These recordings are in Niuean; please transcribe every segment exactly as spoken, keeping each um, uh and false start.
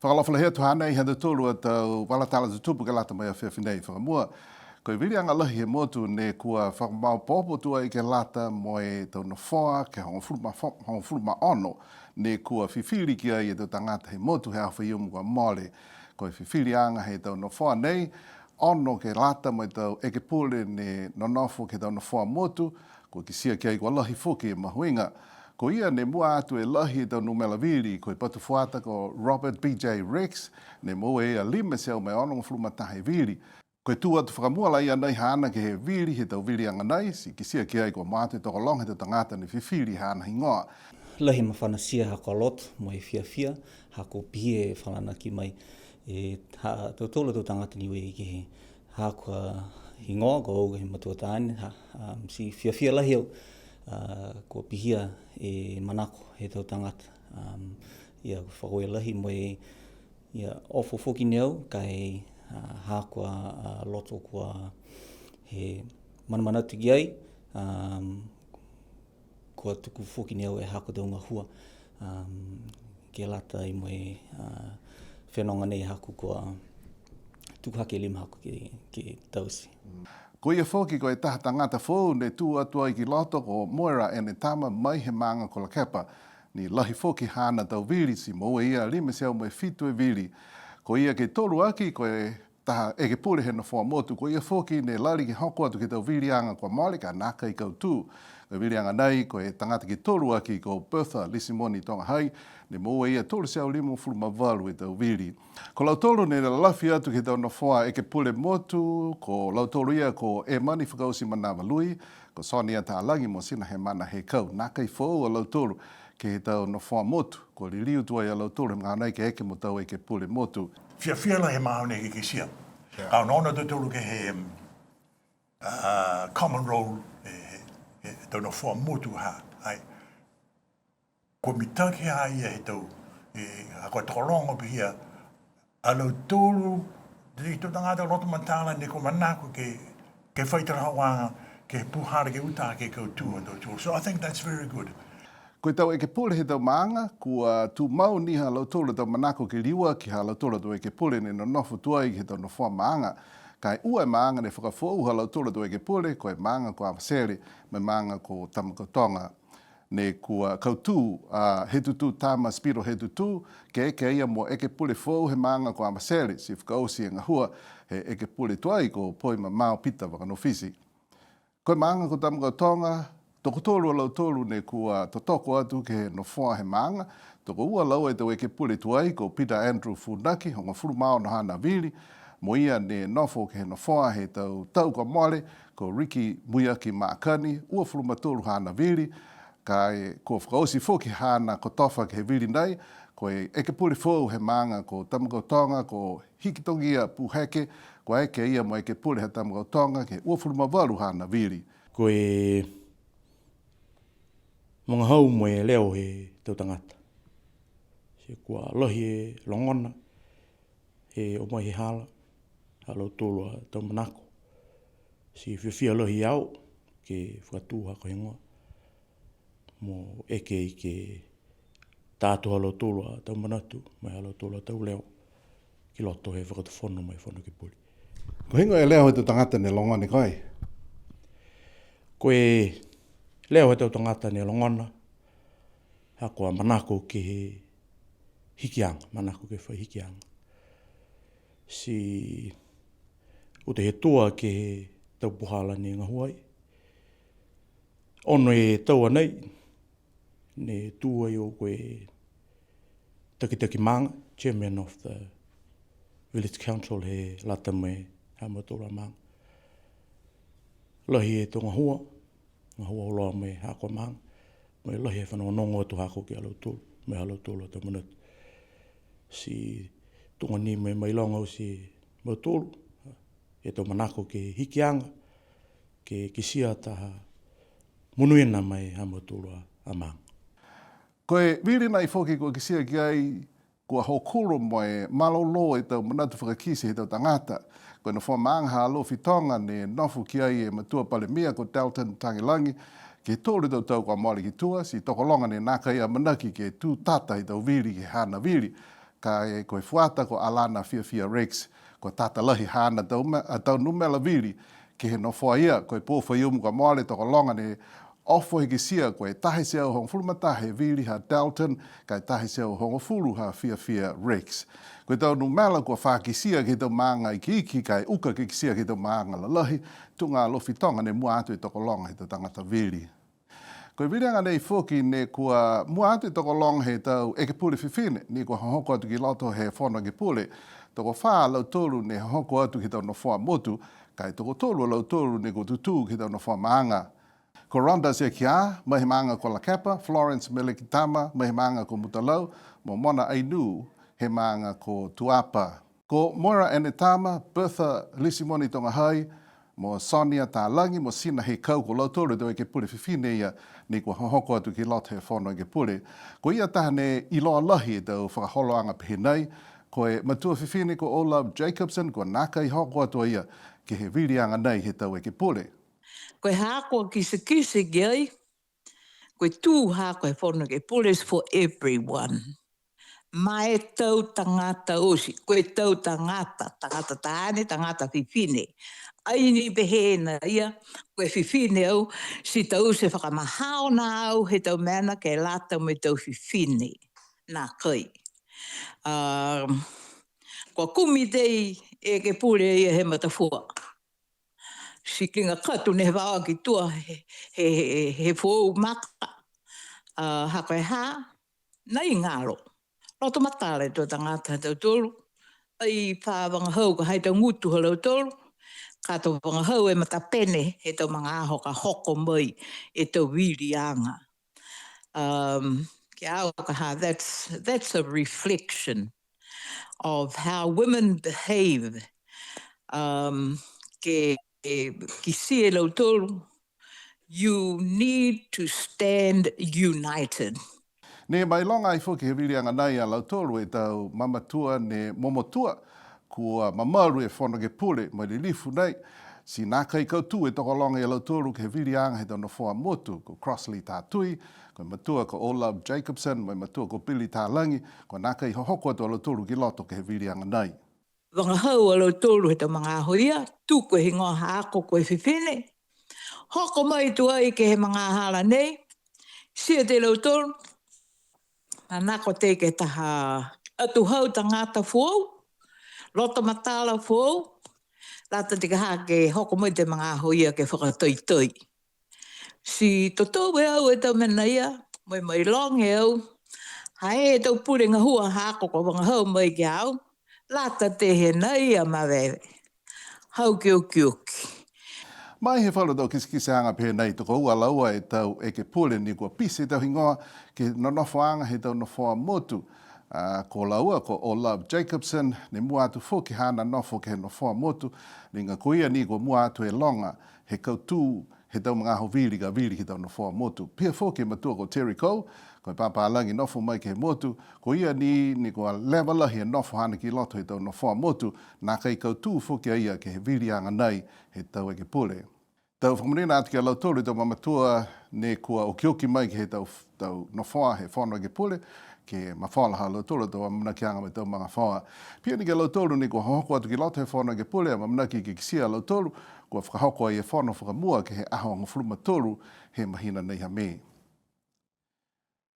Fakaalofa lahi atu, hanei ha tautolu a tau vala tala tutupu ke lata mo e afiafi nei. Fakamua, ko e viliaga lahi he motu ne kua fakamaopoopo tuai ke lata mo e tau nofoa ke hogofulu ma fo-, hogofulu ma ono, ne kua fifili ki ai e tau tagata he motu he aho Faiumu kua mole. Ko e fifiliaga he tau nofoa nei, ono ke lata mo e tau ekepule ne nonofo ke he tau nofoa motu, kua kitia ki ai kua lahi foki e mahuiga. Ko ia ne mua atu e lahi e tau numela vili, ko e patu fuata ko Robert B J Rex, ne moua e ia lima e teau mo e onogofulu ma taha e vili. Ko e tū atu fakamua la ia nei haana ke he vili he tau viliaga nei, ti kitia ki ai kua mua atu e tokologa he tau tagata ne fifili haana higoa. Lahi e mafanatia ha kua loto mo e fiafia, ha kua pihia e falanaki mai e ha tautolu a tau tagata Niue ke he ha kua higoa, ko au he matua taane, ha, um, ti fiafia lahi au, a, kua pihia e manako he tau tagata. Um, ia, fakaaue lahi mo e, ia, ofo foki ni au, ka e, a, ha kua, a, loto kua he manamanatu ki ai, um, kua tuku foki ni au e ha ko e tau gahua, um, ke lata mo e, uh, fenoga nei ha ko e kua tuku hake e lima ha ko e ke, ke taute. Ko ia foki ko e taha tagata foou ne tū atu ai ki loto ko Moira Enetama mai he maaga ko Lakepa. Ne lahi foki haana tau vili ti moua e ia lima e teau mo e fitu e vili. Ko ia ke toluaki ko e taha ekepule he nofoa motu, ko ia foki ne lali ke hoko atu ke he tau viliaga kua mole ka nākai kautū. Ko e viliaga nei, ko e tagata ke toluaki ko Bertha Lisimoni Togahai, ne moua e ia tolu e teau limagofulu ma valu e tau vili. Ko lautolu ne lalafi atu ke he tau nofoa ekepule motu, ko lautolu ia ko Emani Fakaosi Manavalui, ko Sonia Talagi mo Sina Hemana Hekau. Nākai foou a lautolu ke he tau nofoa motu, kua liliu tuai a lautolu he magaaho nei ke eke mo tau ekepule motu. Fiafia lahi he magaaho nei ke kitia. Ia. Ka onoono a tautolu ke he, um, a, common roll, e, e, e tau nofoa motu ha, ai. Kua mitaki a ia he tau, e, ha kua tokologa pihia a lautolu, e tau tagata loto matala ne kua manako ke, ke fai talahauaga, ke he puhala ke uta ke kautū a tautolu. So I think that's very good. Ko e tau ekepule he tau maaga, kua tumau ni ha lautolu a tau manako ke liuaki ha lautolu a tau ekepule ne nonofo tuai he tau nofoa maaga. Ka e ua e maaga ne fakafoou ha lautolu a tau ekepule, ko e maaga ko Avatele, mo e maaga ko Tamakautoga. Ne kua kautū a Hetutū Tama Spiro Hetutū, ke eke a ia mo ekepule foou he maaga ko Avatele, ti fakaoti e gahua he ekepule tuai ko Poimamao Pita Vakanofiti. Ko e maaga ko Tamakautoga, tokotolu a lautolu ne kua totoko atu ke he nofoa he maaga, tokoua a laua e tau ekepule tuai ko Peter Andrew Funaki, hogofulu ma ono haana vili, mo ia ne nofo ke he nofoa he tau tau kua mole, ko Ricky Muiaki Makani, uafulu ma tolu haana vili, ka e kua fakaoti foki haana kotofa ke he vili nei, ko e ekepule foou he maaga ko Tamakautoga, ko Hikitogia Puheke, kua eke a ia mo e ekepule ha Tamakautoga ke he uafulu ma valu haana vili. Ko e vagahau mo e leo he tau tagata. Ti kua lahi e logona, he o mai he hala, ha lautolu a tau manako. Ti fiafia lahi au ke fakatū ha ko e higoa. Mo eke ke tā atu ha lautolu a tau manatu, mo e ha lautolu a tau leo, ki loto he fakatufono mo e Fono Ekepule. Ko e heigoa e leo he tau tagata ne logona ko ai? Ko e leo he tau tagata ne logona, ha kua manako ke he hikiaga, manako ke fai hikiaga. Ti uta he tua ke he tau puhala ne gahua ai. Ono e tau a nei, ne tū ai au ko e takitaki maaga, chairman of the village council he lata mo e ha mautolu a maaga. Lahi e tau gahua, gahua auloa mo e haaku a maaga, mo e lahi e fanogonogo atu haaku ki a lautolu, mo e ha lautolu a tau manatu. Ti tuga ni mo e mailoga au ti mautolu, e tau manako ke hikiaga, ke kitia taha monuina mai ha mautolu a, a maaga. Ko e vili nai foki kua kitia ki ai, kua hokulo mo e malolō e tau manatu fakakite he tau tagata. Ko e nofoa maaga ha Alofi Toga ne nofo ki ai e matua palemia ko Dalton Tagelagi, ke he tolu e tau tau kua mole ki tua, ti tokologa ne nākai amanaki ke tū tata e tau vili ke he haana vili. Ka e ko e fuata ko Alana Fiafia Rex, kua tata lahi haana tau me-, a tau numela vili ke he nofoa ia. Ko e pō Faiumu kua mole tokologa ne ofo he kitia ko e taha e teau hogofulu ma taha e vili ha Dalton, ka e taha e teau hogofulu ha Fiafia Rex. Ko e tau numela kua fa kitia ke he tau maaga ikiiki, ka e uka ke kitia ke he tau maaga lalahi, tuga Alofi Toga ne mua atu e tokologa he tau tagata vili. Ko e viliaga nei foki ne kua mua atu e tokologa he tau ekepule fifine, ne kua hohoko atu ki loto he Fono Ekepule. Tokofā a lautolu ne hohoko atu ke he tau nofoa motu, ka e tokotolu a lautolu ne kua tutū ke he tau nofoa maaga. Ko Rhonda Zekia, mai he maaga ko Lakepa, Florence Melekitama, mai he maaga ko Mutalau, mo Mona Ainuu, he maaga ko Tuapa. Ko Moira Enetama, Bertha Lisimoni Togahai, mo Sonia Talagi, mo Sina Hekau, ko lautolu e tau ekepule fifine ia ne kua hohoko atu ki loto he Fono Ekepule. Ko ia taha ne iloa lahi e tau fakaholoaga pehē nai, ko e matua fifine ko Olave Jacobsen, kua nākai hoko atu a ia ke he viliaga nei he tau ekepule. Ko e haaku a kitekite ki ai, ko e tū haaku he Fono Ekepule is for everyone. Ma e tau tagata oti, ko e tau tagata, tagata taane, tagata fifine. Ai ni pehē na ia, ko e fifine au, ti taute fakamahao na au he tau mena ke lata mo e tau fifine. Nākai. A, kua kumi tei ekepule ia he matafua. Ti liga katu ne he vao ki tua he, he, he, he foou maka. A, ha ko e ha, nai galo. Loto matala e tau tagata ha tautolu. Ai fa vagahau ka ha i tau gutu ha lautolu. Ka to vagahau e matapene he tau magaaho ka hoko mai e tau viliaga. Um, ke au ka ha, that's, that's a reflection of how women behave. Um, ke, ke kitia e lautolu, you need to stand united. Ne mailoga ai foki he viliaga nai a lautolu e tau mamatua ne momotua, kua mamalu e Fono Ekepule mo e lilifu nei, ti nākai kautū e tokologa ia lautolu ke he viliaga he tau nofoa motu, ko Crossley Tatui, ko e matua ko Olave Jacobsen, mo e matua ko Billy Talagi, kua nākai hohoko atu a lautolu ki loto ke he viliaga nai. Vagahau a lautolu he tau magaaho ia, tuku e higoa haaku ko e fifine. Hoko mai tuai ke he magahala nei, kitia e lautolu, manako tei ke taha atuhau tagata foou, loto matala foou, lata ti ka ha ke hoko mai e magaaho ia ke fakatoitoi. Ti totou e au e tau mena ia, mo e mailoga e au, ha e tau pule gahua haaku kua vagahau mai ki a au, lata tei he nai a maveve. Hau ke okioki. Mai he falu tau kitekiteaga pehē nai, tokoua a laua e tau ekepule ne kua pisi e tau higoa ke he nonofoaga he tau nofoa motu. A, ko laua ko Olave Jacobsen, ne mua atu foki haana nofo ke he nofoa motu, liga ko ia ni kua mua atu e loga he kautū he tau magaaho vili ka vili ke he tau nofoa motu. Pihia foki e matua ko Terry Coe, ko e papālagi nofo mai ke he motu, ko ia ni, ne kua leva lahi e nofo haana ki loto he tau nofoa motu, nākai kautū foki a ia ke he viliaga nai he tau ekepule. Tau fakamonuina atu ki a lautolu e tau mamatua ne kua okioki mai ke he tau, tau nofoa he Fono Ekepule, ke mafola ha lautolu a tau amanakiaga mo e tau magafaoa. Pihia ni ki a lautolu ne kua hohoko atu ki loto he Fono Ekepule, amaamanaki ke kitia a lautolu, kua fakahoko ai e fono fakamua ke he aho hogofulu ma tolu he mahina nei ha Me.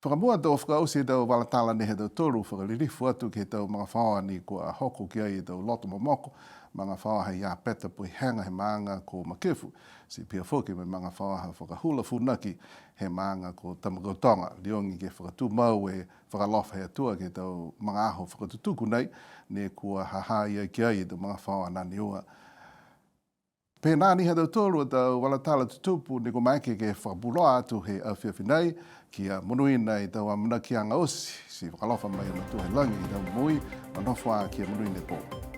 Fakamua to fakaoti e tau vala tala nei ha tautolu, fakalilifu atu ke he tau magafaoa ne kua hoko ki ai e tau loto momoko, magafaoa ha Iapeta Poihega he maaga ko Makefu, ti pihia foki mo e magafaoa ha Fakahula Funaki he maaga ko Tamakautoga, liogi ke fakatumau e fakaalofa he Atua ke he tau magaaho fakatutuku nei, ne kua ha ha i ai ki ai e tau magafaoa nā ne ua. Pehē nai ha tautolu a tau vala tala tutupu ne kua maeke ke fakapuloa atu he afiafi nei, kia monuina e tau amanakiaga oti, ti fakaalofa mai e Atua he lagi ke he tau moui, nonofo ā kia monuina e pō.